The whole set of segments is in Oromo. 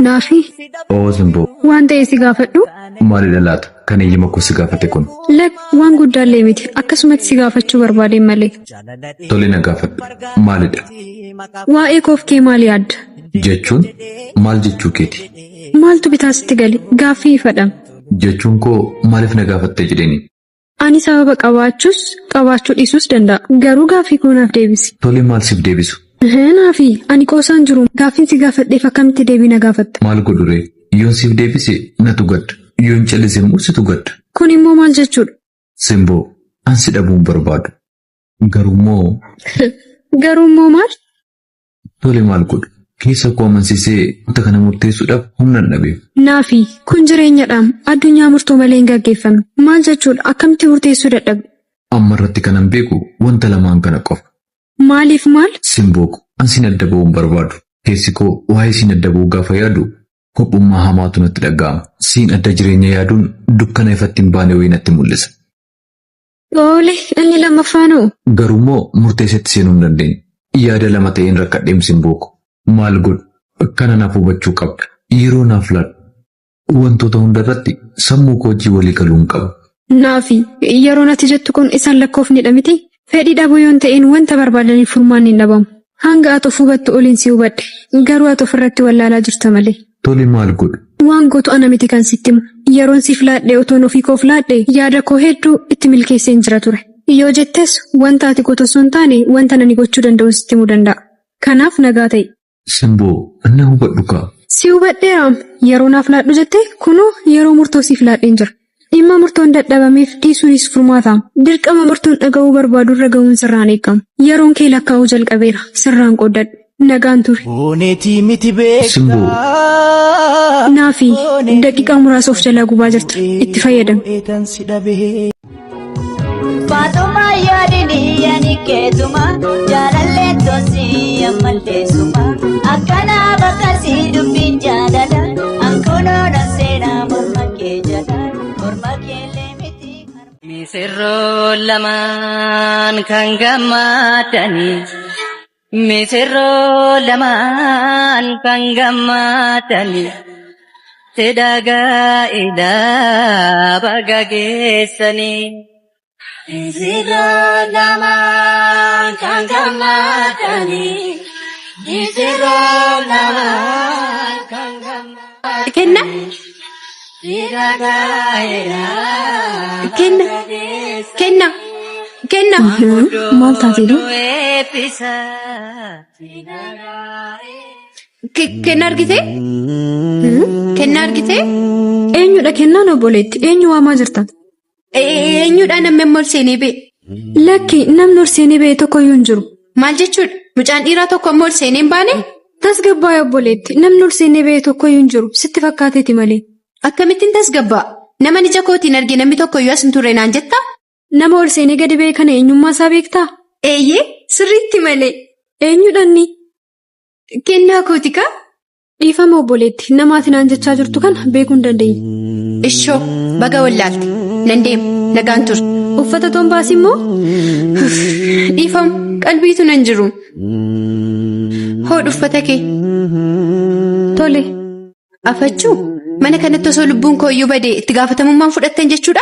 Naafi Oo Simboo, waan ta'e si gaafadhu. Maalidha laata kan eeyyama koo si gaafate kun? Lak waan guddaallee miti akkasumatti si gaafachuu barbaadeen malee. Tole na gaafadhu. Maalidha? Waa'ee koof kee maal yaadda? Jechuun maal jechuu keeti? Maaltu bitaa sitti gale? Gaaffii ifadha. Jechuun koo maaliif na gaafatte jedheeni? Ani sababa qabaachuus qabaachuu dhiisuus danda'a. Garuu gaaffii koo naaf deebisi. Tole maal siif deebisu? Naafi ani qoosaan jiru gaaffiin si gaafadheef akkamitti deebii na gaafatta? Maal godhu ree? Yoon siif deebise natu gadda. Yoon callise immoo situ gadda. Kun immoo maal jechuudha? Simboo, an si dhabuu hin barbaadu. Garuu immoo Garuu immoo maal? Tole maal godhu? Keessa koo amansiisee wanta kana murteessuudhaaf humna hin dhabeef. Naafi kun jireenyadhaam addunyaa murtoo malee hin gaggeeffamne. Maal jechuudha akkamitti murteessuu dadhabde? Amma irratti kanan beeku wanta lamaan kana qofa. Maaliif maal? Simboo ko, an siin adda ba'uu hin barbaadu. Keessi koo waa'ee siin adda ba'uu gaafa yaadu kophummaa hamaatu natti dhaga'ama. Siin adda jireenya yaaduun dukkana ifatti hin baane wayii natti mul'isa. Tole inni lammaffaan hoo? Garuu immoo murteessetti seenuu hin dandeenye. Yaada lama ta'een rakkadheem Simboo ko. Maal godhu? Kana naaf hubachuu qabda. Yeroo naaf laadhu. Wantoota hunda irratti sammuu koo wajjin walii galuu hin qabu. Naafi yeroon ati jettu kun isaan lakkoofnedha miti? Fedhii dhabuu yoon ta'een wanta barbaadaniif furmaanni hin dhabamu. Hanga ati of hubattu oliin si hubadhe. Garuu ati ofirratti wallaalaa jirta malee. Tole maal godhu? Waan gootu ana miti kan sitti himu. Yeroon siif laadhe otoon ofii koof laadhe yaada koo hedduu itti milkeesseen jira ture. Yoo jettes wanta ati gootu osoo hin taane wanta ani gochuu danda'u sitti himuu danda'a. Kanaaf nagaa ta'i. Simboo, na hubadhu kaa. Si hubadheeraam yeroo naaf laadhu jette kunoo yeroo murtoo siif laadheen jira. Dhimma murtoon dadhabameef dhiisuunis furmaataam. Dirqama murtoon dhaga'uu barbaadu irra ga'uun sirraan eegama. Yeroon kee lakkaa'uu jalqabeera. Sirraan qooddadhu. Nagaan turi. Booneetii miti Simboo. beektaa. Naafi daqiiqaa muraasa of jalaa gubaa jirta. Itti fayyadami. Eetan si dhabee. Faatuma yaadini ani keetuma jaalallee tosi ammallee suma akkana bakkasi dubbiin jaalala ankunoona seenaa morma kee jala morma keellee miti. Misirroo lamaan kan gammadanii misirroo lamaan kan gammadanii cidha gaa'elaa baga geessanii. Misirroo lamaan kan gammadanii misirroo lamaan kan gammadanii. Kenna? Cidha gaa'elaa Kenna? baga geessanii. Kenna? Kenna? Maal taateedha? Kenna argite? Kenna argite? Eenyudha kennaan obboleetti? Eenyu waamaa jirta? Eenyudha namni amma ol seenee ba'e? Lakki namni ol seenee ba'e tokkoyyuu hin jiru. Maal jechuudha? Mucaan dhiiraa tokko amma ol seenee hin baane? Tasgabbaa'e obboleetti namni ol seenee ba'e tokkoyyuu hin jiru. Sitti fakkaateeti malee. Akkamittiin tasgabbaa'a? Nama ija kootiin arge namni tokkoyyuu as hin turre naan jettaa? Nama ol seenee gadi ba'e kana eenyummaa isaa beektaa? Eeyyee sirriitti malee. Eenyudha inni? Kennaa kooti kaa? Dhiifama obboleetti nama ati naan jechaa jirtu kana beekuu hin dandeenye. Ishoo baga wallaalte nan deema nagaan ture. Uffata tombaas immoo? Dhiifama qalbiitu nan jiru. Hodhu uffata kee. Tole. Afachuu mana kanatti osoo lubbuun koo iyyuu badee itti gaafatamummaan fudhattan jechuudha?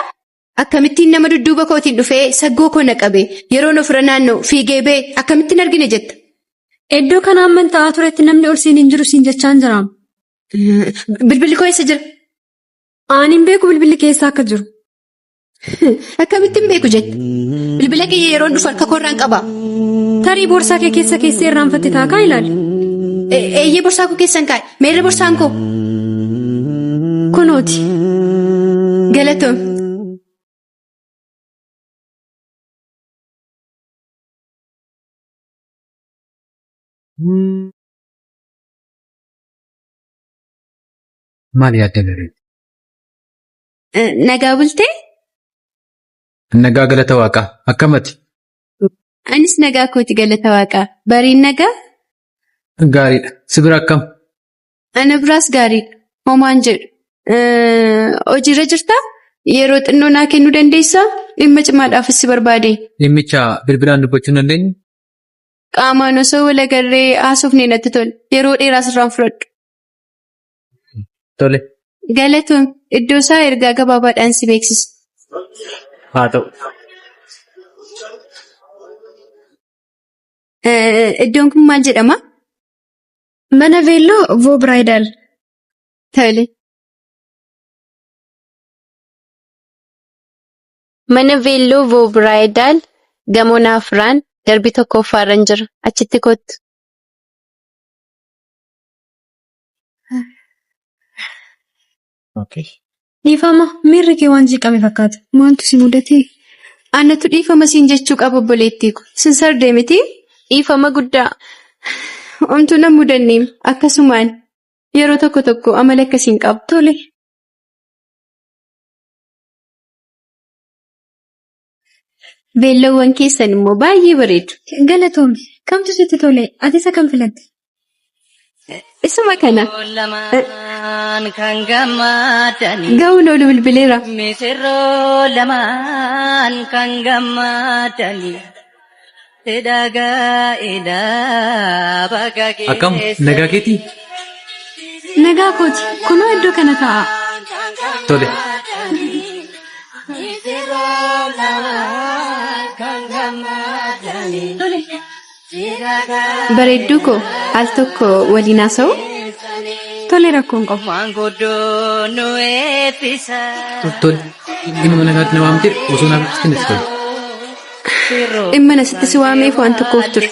Akkamittiin nama dudduuba kootiin dhufee saggoo koo na qabe yeroon ofirra naanna'u fiigee ba'e akkamittiin argine jetta? Iddoo kana amman taa'aa turetti namni ol seenee hin jiru siin jechaan jiraam. Bilbilli koo eessa jira? Ani hin beeku bilbilli keessa akka jiru. Akkamittiin beeku jetta? Bilbila kiyya yeroon dhufu harka koorraan qaba. Tarii boorsaa kee keessa keessee irraanfatte taakaa ilaali. Eeyyee borsaa koo keessan kaa'e. Meerre borsaan koo? Kunooti. Galatoom. Maal yaadda garee? Nagaa bultee? Nagaa galata waaqaa. Akkamati? Anis nagaa kooti galata waaqaa. Bariin nagaa? Gaariidha. Si bira akkam? Ana biraas gaariidha. Homaan jedhu. Hojiirra jirtaa? Yeroo xinnoo naa kennuu dandeessaa? Dhimma cimaadhaafis si barbaade. Dhimmicha bilbilaan dubbachuu hin dandeenyu? Qaamaan osoo wal agarree haasofnee natti tola. Yeroo dheeraa sirraan fudhadhu. Tole. Galatoom iddoo isaa ergaa gabaabaadhaan si beeksisa. Haa ta'u. Iddoon kun maal jedhama? Mana Veelloo Voo Biraayidal. Tole. Mana Veelloo Voo Biraayidal gamoo Naafraan darbii tokkoffaarran jira. Achitti kottu. Okay. Dhiifama miirri kee waan jeeqame fakkaata. Maaltu si mudate? Anatu dhiifama siin jechuu qaba obboleettii ko. Sin sardee miti? Dhiifama guddaa. Omtuu nan mudanneem akkasumaan yeroo tokko tokko amala akkasiin qaba. Tole. Veelloowwan keessan immoo baay'ee bareedu. Galatoomi. Kamtu sitti tole? Ati isa kam filatte? Isuma kana. Lamaan kan gammadani. Ga'uun oolu bilbileera. Misirroo lamaan kan gammadani. Dhagaa ilaa bakka Akkam nagaa keetii? Nagaa kooti. Kunoo iddoo kana taa'a. Tole. Bareedduu koo al tokko waliin haasa'u. Tole rakkoon qabu. Maanguddoo nu eebbisa. Tole. Dhimma mana kanatti na waamteef osoo naaf ibsite natti tola. Dhimma asitti si waameef waan tokkoof ture.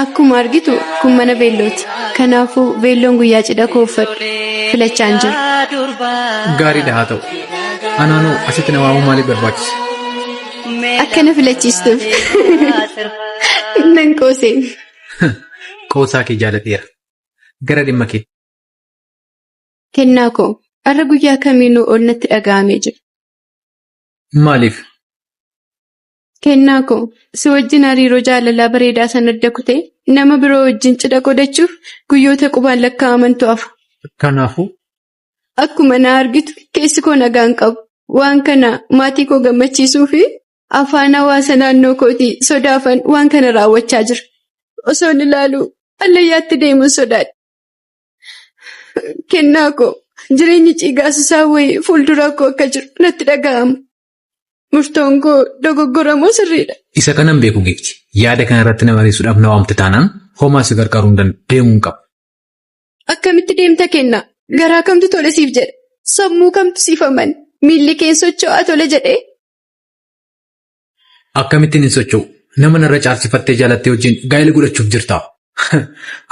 Akkuma argitu kun mana veellooti. Kanaafuu veelloon guyyaa cidha koo uffadhu filachaan jira. Gaariidha haa ta'u. Anaanoo asitti na waamuu maaliif barbaachise? Akka na filachiistuuf. Nan qoosee. Qoosaa kee jaaladheera. Gara dhimma kee. Kennaa koo har'a guyyaa kamiinuu ol natti dhaga'amee jira. Maaliif? Kennaa koo si wajjin hariiroo jaalalaa bareedaa sana adda kutee nama biroo wajjin cidha godhachuuf guyyoota qubaan lakkaa'amantu hafa. Kanaafuu Akkuma na argitu keessi koo nagaa hin qabu. Waan kana maatii koo gammachiisuu fi afaan hawaasa naannoo kootii sodaafan waan kana raawwachaa jira. Osoon ilaaluu hallayyaatti deemuun sodaadhe. Kennaa koo jireenyi ciigaasisaa wayii fuuldura koo akka jiru natti dhaga'ama. Murtoon koo dogoggora moo sirriidha? Isa kanan beeku giifti. Yaada kana irratti na mariisuudhaaf na waamte taanaan homaa si gargaaruu hin danda'u. Deemuu hin qabu. Akkamitti deemta kennaa? Garaa kamtu tole siif jedhe? Sammuu kamtu siif amane? Miilli kee socho'aa tole jedhee? Akkamittiin hin socho'u? Nama narra caalsifattee jaalattee wajjin gaa'ela godhachuuf jirta.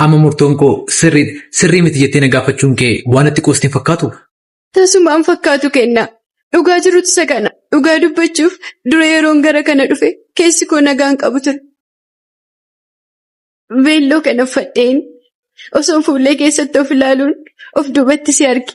Amma murtoon koo sirriidha. Sirrii miti jettee na gaafachuun kee waan itti qooste hin fakkaatu? Tasumaan fakkaatu kennaa. Dhugaa jirutu isa kana. Dhugaa dubbachuuf dura yeroon gara kana dhufe keessi koo nagaan qabu ture. Veelloo kana uffadheen osoon fuullee keessatti of ilaaluun of duubatti si arge.